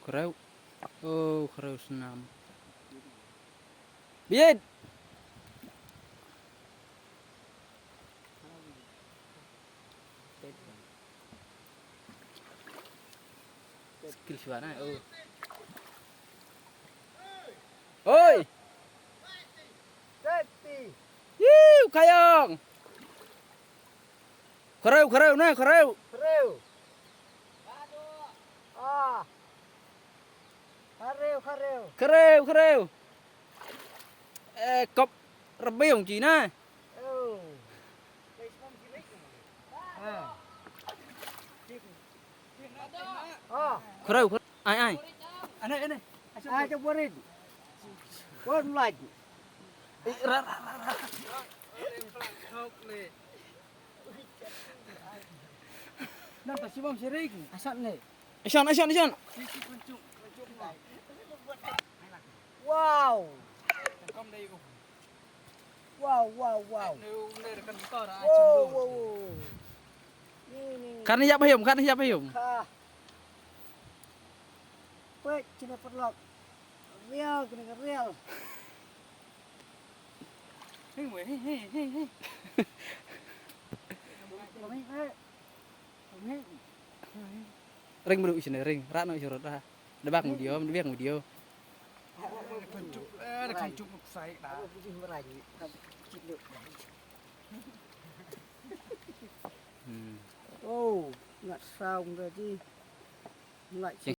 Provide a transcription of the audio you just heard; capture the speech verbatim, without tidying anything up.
Khrew. Oh, khrew snam. Bieit. Skill shuwa na, oh. Oi. Safety. Yiu, Kayong. Khrew, khrew na, khrew. Khrew. Ah. Khrew, khrew. Khrew, khrew. Eh, kop rebiong Cina. Oh. Ah. Ah. Khrew, khrew. Ai, ai. Ane, ane. Ah, coba rin. Kon laj. Eh, ra, ra, ra, ra. Nam ta sibam sirik. Asan ne. Asan, asan, asan. Wow. Wow, wow, wow. Wow, wow, wow. Ni, ni, ni. Kan ïap hayum, kan ïap hayum. Ka. Pek, sini perlok. Real, kena ke real. Hei, weh, hei, hei, hei, hei. Kami, eh. Kami. Ring bru sini, ring. Rat no sini, rat dah. Dah bak video, dah bak video. Ada kencuk, ada kencuk, saya dah. Hmm. Oh, ngat saung tadi. Ngat. Sing